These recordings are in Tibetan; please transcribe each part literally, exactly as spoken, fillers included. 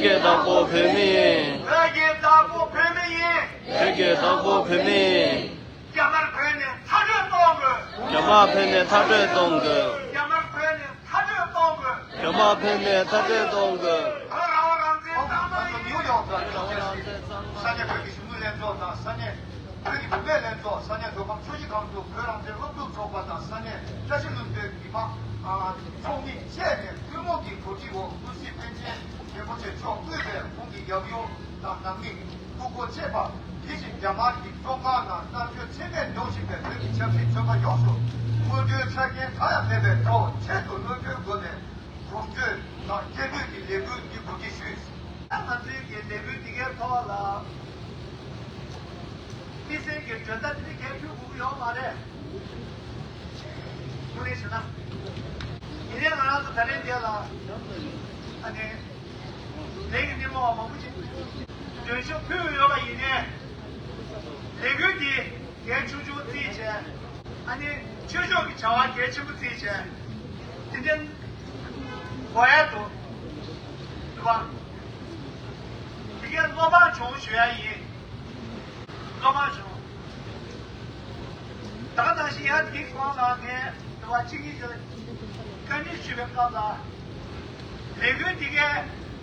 ཀྱི་བདག་པོ་བོད་མི་ཡིན། བོད་ཀྱི་བདག་པོ་བོད་མི་ཡིན། བོད་ཀྱི་བདག་པོ་བོད་མི་ཡིན། རྒྱ་དམར་བོད་ནས་མཐའ་སྐྲོད་གཏོང་དགོས། རྒྱ་དམར་བོད་ནས་མཐའ་སྐྲོད་གཏོང་དགོས། རྒྱ་དམར་བོད་ནས་མཐའ་སྐྲོད་གཏོང་དགོས། རྒྱ་དམར་བོད་ནས་མཐའ་སྐྲོད་གཏོང་དགོས། བོད་རང་དབང་རང་བཙན་གཙང་མ་ཡིན། ས་གནས་བོད་ཀྱི་གཞོན་ནུ་ལྷན་ཚོགས་དང་ས་གནས་བོད་ཀྱི་བུད་མེད་ལྷན་ཚོགས། ས་གནས་མདོ་ཁམས་ཆུ་བཞི་སྒང་དྲུག་བོད་རང་བཙན་སློབ་ཕྲུག་ཚོགས་པ་དང་ས་གནས་བཀྲ་ཤིས་ལྷུན་པོའི་མི་མང་ཚོགས་མི་བཅས་ནས་ཐུན་མོང་གི་གོ་སྒྲིག་འོག་ཀུན་གཟིགས་པཎ་ཆེན་རིན་པོ་ཆེ་མཆོག་དབུས་པའི་ཁོང་གི་ཡབ་ཡུམ་དང་ནང་མི། སྤུ་གུ་བཅས་པ། དེ་བཞིན་རྒྱ་དམར་གྱི་བཙོན་ཁང་ནང་མནར་གཅོད་ཚད་མེད་མྱོང་བཞིན་པའི་བོད་ཀྱི་ཆབ་སྲིད་བཙོན་པ་ཡོངས་སུ་དངོས་འབྲེལ་ཆ་རྐྱེན་གང་ཡང་མེད་པའི་ཐོག་ཆེད་དུ་གློད་གྲོལ་སྒོ་ནས་གོམ་བགྲོད་དང་རྒྱས་བསྡུས་ཀྱི་ལས་འགུལ་འདི་གོ་སྒྲིག་ཞུས། ང་ཚོའི་གི་ལས་འགུལ་འདི་གའི་ཐོག་ལ་དམིགས་བསལ་གྱི་མགྲོན་བརྡ་འདི་གའི་ཕུལ་དགོས་ཀྱི་ཡོད་མ་རེད། དངོས་གནས་བྱས་ན། ཡིན་ནའི་ང་རང་ཚོ་ད་རེས་འདི་ལ་ཨ་ནི། ལས་ཀྱི་སྣེ་མོ་བ་མང་པོ་ཅིག་མགྲོན་ཤོག་ཕུལ་ཡོད་པ་ཡིན་ནའི། ལས་འགུལ་འདི་གལ་ཆུང་ཆུང་བརྩིས་བྱས། ཨ་ནི་ཆོས་ཕྱོགས་ཀྱི་བྱ་བ་གལ་ཆེན་པོ་བརྩིས་བྱས། དེ་འདྲའི་གོ་ཡ་འདུག་འདུག་བ། དེ་གའི་བློ་ཕམ་བྱུང་ཞུ་ཡ་ཡིན། བློ་ཕམ་བྱུང་། ད་ག་ནང་བཞིན་ཡང་དེའི་གོང་ལ་ངས་དྲི་བ་གཅིག་གཉིས་ཀྱི་བཀའ་འདྲི་ཞུས་པའི་སྐབས་ལ། ལས་འགུལ་འདི་གའི་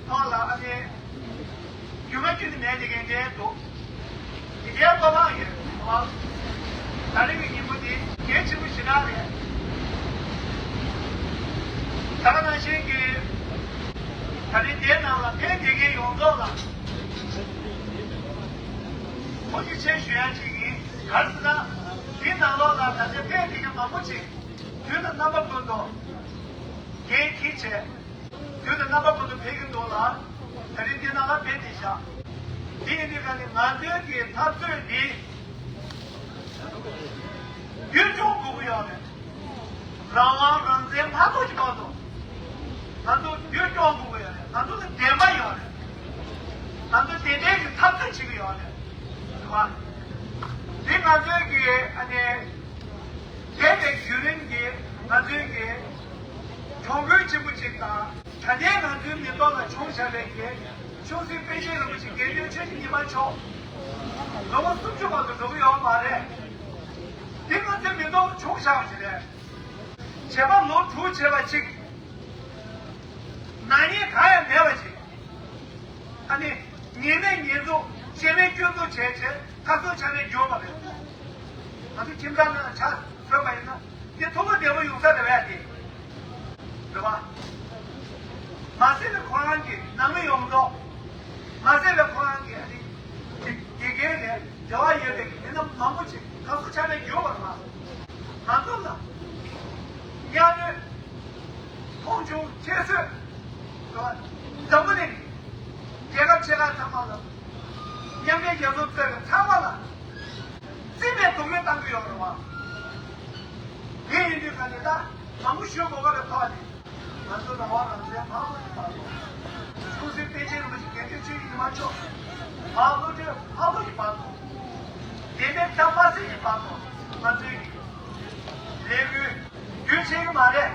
ཐོག་ལ་ཨ་ནི་རྒྱུས་མངའ་ཁྱོན་ནས་མེད་དེ་གས་འདྲའི་འདུག་དེ་གའི་བློ་ཕམ་ཡོད་རེད་བ། ད་རིང་གི་ཉིན་མོ་འདི་གལ་ཆེན་པོ་ཞེ་དྲག་རེད། ད་ག་ནང་བཞིན་གྱི་ད་རིང་འདིའི་ནང་ལ་ཕེབས་བསྡད་མཁན་ཡོངས་རྫོགས་ལ། ཐུགས་རྗེ་ཆེ་ཞུ་ཡ་ཅིག་ཡིན། ག་རེ་ཟེར་ན། འདི་ནང་ལོགས་ལ་ད་ཆ་ཕེབས་ཀྱི་མང་པོ་ཅིག་དུས་དང་རྣམ་པ་ཀུན་ཏུ་འགན་འཁྱེར་བྱས། དུས་དང་རྣམ་པ་ཀུན་ཏུ་ཕེབས་ཀྱི་འདུག་ལ། ད་རིང་འདི་ནང་ལ་ཕེབས་ཏེ་བཞག་འདི་ཡིན་དུས་ཀ་ནས་ང་ཚོའི་གི་འཐབ་རྩོད་འདི་རྒྱུན་སྐྱོང་དགོས་ཀྱི་ཡོད་རེད། རང་དབང་རང་བཙན་མ་ཐོབ་ཀྱི་བར་དུ་ང་ཚོ་རྒྱུན་སྐྱོང་དགོས་ཀྱི་ཡོད་རེད། ང་ཚོ་ལ་བདེན་པ་ཡོད་རེད། ང་ཚོ་བདེན་བདེན་གྱི་འཐབ་རྩོད་བྱེད་ཀྱི་ཡོད་རེད། རེད་བ། འདི་ང་ཚོའི་གི་ཨ་ནི་འདས་པའི་བརྒྱུད་རིམ་གྱི་ང་ཚོའི་གི་གྱོང་གུན་ཆེན་པོ་ཅིག་དང་། ད་ལྟའི་ང་ཚོའི་མི་ཐོག་ལ་བྱུང་བཞག་པའི་གི་ཆུང་སྲིད་པཎ་ཆེན་རིན་པོ་ཆེ་དགེ་འདུན་ཆོས་ཀྱི་ཉི་མ་མཆོག་ལོ་ངོ་སུམ་ཅུ་བར་དུ་འགྲོ་གི་ཡོད་མ་རེད། འདི་ང་ཚོའི་མི་ཐོག་ལ་བྱུང་བཞག་པ་ཞིག་རེད། བྱས་པ་ལོ་དྲུག་བྱས་པ་ཅིག་ནག་ཉེས་གང་ཡང་མེད་པ་ཅིག་ཨ་ནི་ཉེས་མེད་ཉེས་འཛུགས་སྐྱོན་མེད་སྐྱོན་འཛུགས་བྱས་བྱས་ཁ་སང་ཆ་ནས་འགྱོ་བ་རེད། ང་ཚོ་ཁྱིམ་ཚང་ནང་ཆ་བཟོས་པ་ཡིན་ན་དེ་ཐུག་པ་བདེ་པོ་ཡོང་ས་རེད་བས་དེ། རེད་བ། མ་ཟད་པའི་ཁོ་རང་གི་ནང་མི་ཡོངས་རྫོགས། མ་ཟད་པའི་ཁོ་རང་གི་ཨ་ནི་དགེ་རྒན་ལས་འབྲེལ་བ་ཡོད་པའི་མི་སྣ་མང་པོ་ཅིག་ཁ་སང་ཆ་ནས་འགྱོ་བ་རེད་བ། ང་ཚོ་ལ་གཉའ་གནོན། མཐོང་ཆུང་ཁྱད་གསོད། འཛམ་བུ་གླིང་རྒྱལ་ཁབ་ཆེ་ཁག་ཚང་མ་ལ་མཉམ་འབྲེལ་རྒྱལ་ཚོགས་གཙོས་པའི་ཚང་མ་ལ་རྩིས་མེད་སྡུག་བསྔལ་བཏང་གི་ཡོད་རེད་བ། དེ་ཡིན་དུས་ཀ་ནས་ད་མང་པོ་ཞུ་དགོས་པ་རེད་ཐོག་ནས་ང་ཚོ་རང་དབང་རང་བཙན་ཕར་ཚུར་གྱི་བར་དུ། ཆུང་སྲིད་པཎ་ཆེན་རིན་པོ་ཆེ་དགེ་འདུན་ཆོས་ཀྱི་ཉི་མ་མཆོག་ཕར་བློ་གྲོས་ཕར་ཚུར་གྱི་བར་དུ། དེ་ནས་ད་མ་སྲིད་ཀྱི་བར་དུ་ང་ཚོའི་ལས་འགུལ། རྒྱུན་ཆད་ཀྱི་མ་རེད།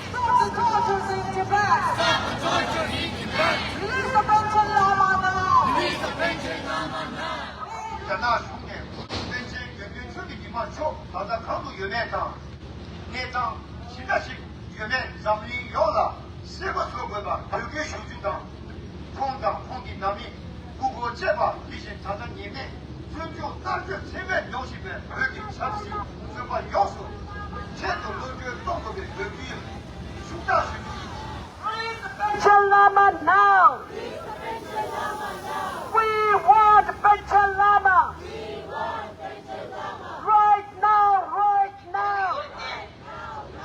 Stop the torture in Tibet! Stop the torture in Tibet! Release the Panchen Lama now! Release the Panchen Lama now! རྒྱ་ནག་གཞུང་ནས་པཎ་ཆེན་དགེ་འདུན་ཆོས་ཀྱི་ཉི་མ་མཆོག་ད་ལྟ་གང་དུ་ཡོད་མེད་དང་། གནས་སྟངས་ཇི་འདྲ་ཞིག་ཡོད་མེད་འཛམ་གླིང་ཡོངས་ལ་གསལ་པོ་བཟོ་དགོས་པ་འབོད་སྐུལ་ཞུ་རྒྱུ་དང་། ཁོང་དང་ཁོང་གི་ནང་མི་སྤུ་གུ་བཅས་པ་དེ་བཞིན་ད་ལྟ་ཉེས་མེད་བཙོན་འཇུག་མནར་གཅོད་ཚད་མེད་མྱོང་བཞིན་པའི་བོད་ཀྱི་ཆབ་སྲིད་བཙོན་པ་ཡོངས་སུ་ཆེད་དུ་གློད་གྲོལ་གཏོང་དགོས་པའི་འབོད་སྐུལ་ཤུགས་དྲག་ཞུ་རྒྱུ། Free the Panchen Lama now! We want Panchen Lama! Right now, right now!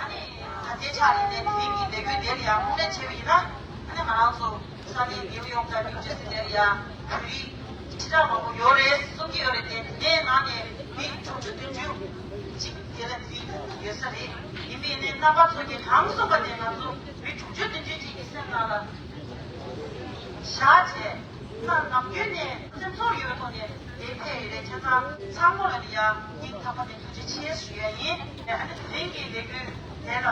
ཨ་ནི་ད་ལྟའི་ཆར་ཡིན་ནའི་དེ་རིང་གི་ལས་འགུལ་དེ་ལ་ཡང་དབུ་འབྱེད་བྱས་པ་ཡིན་ན། ཨ་ནི་ང་རང་ཚོ་ས་གནས་ནིའུ་ཡོག་དང་ནིའུ་ཇར་སི་དེ་ལ་ཡང་བོད་རིགས་ཁྲི་ཕྲག་མང་པོ་ཡོད་རེད་གསུང་གི་ཡོད་རེད་དེ། དེའི་ནང་ནས་མི་དྲུག་ཅུ་བདུན་ཅུ་ཅིག་དེ་ལ་འཛུལ་ཡོད་ས་རེད། ཡིན་པས་ནི་རྣམ་པ་ཚོ་གིས་གང་གསུངས་པ་དེ་ང་ཚོ་མི་དྲུག་ཅུ་བདུན་ཅུ་ཅིག་གི་སེམས་ནང་ལ་བཞག་བྱས། ང་ནམ་རྒྱུན་ནས་སེམས་ཚོར་ཡོད་པའི་ཐོག་ནས་དེ་ཕེབས་ཡོད་རེད། ཚང་མ་ཚང་མ་ལ་ཡ་སྙིང་ཐག་པ་ནས་ཐུགས་རྗེ་ཆེ་ཞུ་ཡ་ཡིན། ཨ་ནི་དེ་རིང་གི་ལས་འགུལ་དེ་ལ་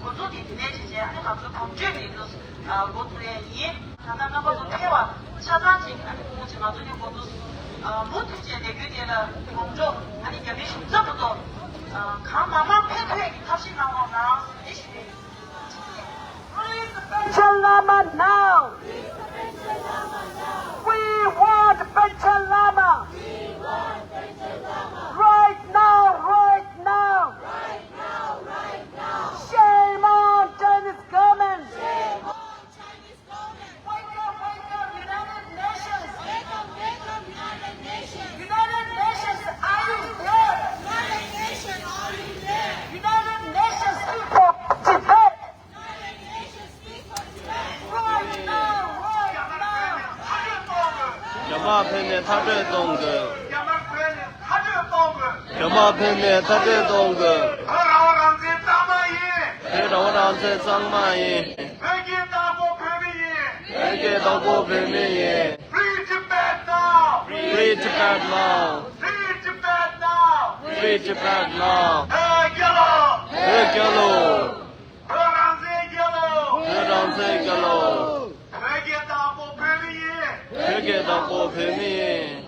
འགོ་འཛུགས་དེ་དེ་ནས་བྱས་རྗེས་ཨ་ནི་ང་ཚོ་གོམ་བགྲོད་ལས་འགུལ་འགོ་འཛུགས་ཡ་ཡིན། ད་ལྟ་རྣམ་པ་ཚོ་ཕེབས་པ་ཆ་ཚང་ཅིག་ཨ་ནི་ཁོང་ཚོས་ང་ཚོ་གི་འགོ་འཛུགས་མུ་མཐུད་བྱས་ལས་འགུལ་དེ་ལ་གོམ་བགྲོད་ཨ་ནི་རྒྱ་མིའི་གཞུང་ཚབ་ཏུ་གང་མང་མང་ཕེབས་ཐུབ་ཡ་གི་ཐབས་ཤེས་གནང་རོགས་གནང་ཞེས་ཞུ་ཡ་ཡིན། Free the Panchen Lama now! We want Panchen Lama! Right now, right now! Shame on Chinese government! Wake up, wake up, United Nations! Wake up, wake up, United Nations! United Nations, are you there? United Nations, are you there? United Nations, people of Tibet! Right now, right now! རྒྱ་དམག་ཕེབས་ནས་མཐར་སྐྲོད་གཏོང་དགོས། རྒྱ་དམག་ཕེབས་ནས་མཐར་སྐྲོད་གཏོང་དགོས། རྒྱ་དམག་ཕེབས་ནས་མཐར་སྐྲོད་གཏོང་དགོས། བོད་རང་དབང་རང་བཙན་གཙང་མ་ཡིན། བོད་རང་དབང་རང་བཙན་གཙང་མ་ཡིན། བོད་ཀྱི་བདག་པོ་བོད་མི་ཡིན། བོད་ཀྱི་བདག་པོ་བོད་མི་ཡིན། Free Tibet now! Free Tibet now! Free Tibet now! Free Tibet now! བོད་རྒྱལ་ལོ། བོད་རྒྱལ་ལོ། བོད་རང་བཙན་རྒྱལ་ལོ། བོད་རང་བཙན་རྒྱལ་ལོ། བོད་ཀྱི་བདག་པོ་བོད་མི་ཡིན། བོད་ཀྱི་བདག་པོ་བོད་མི་ཡིན།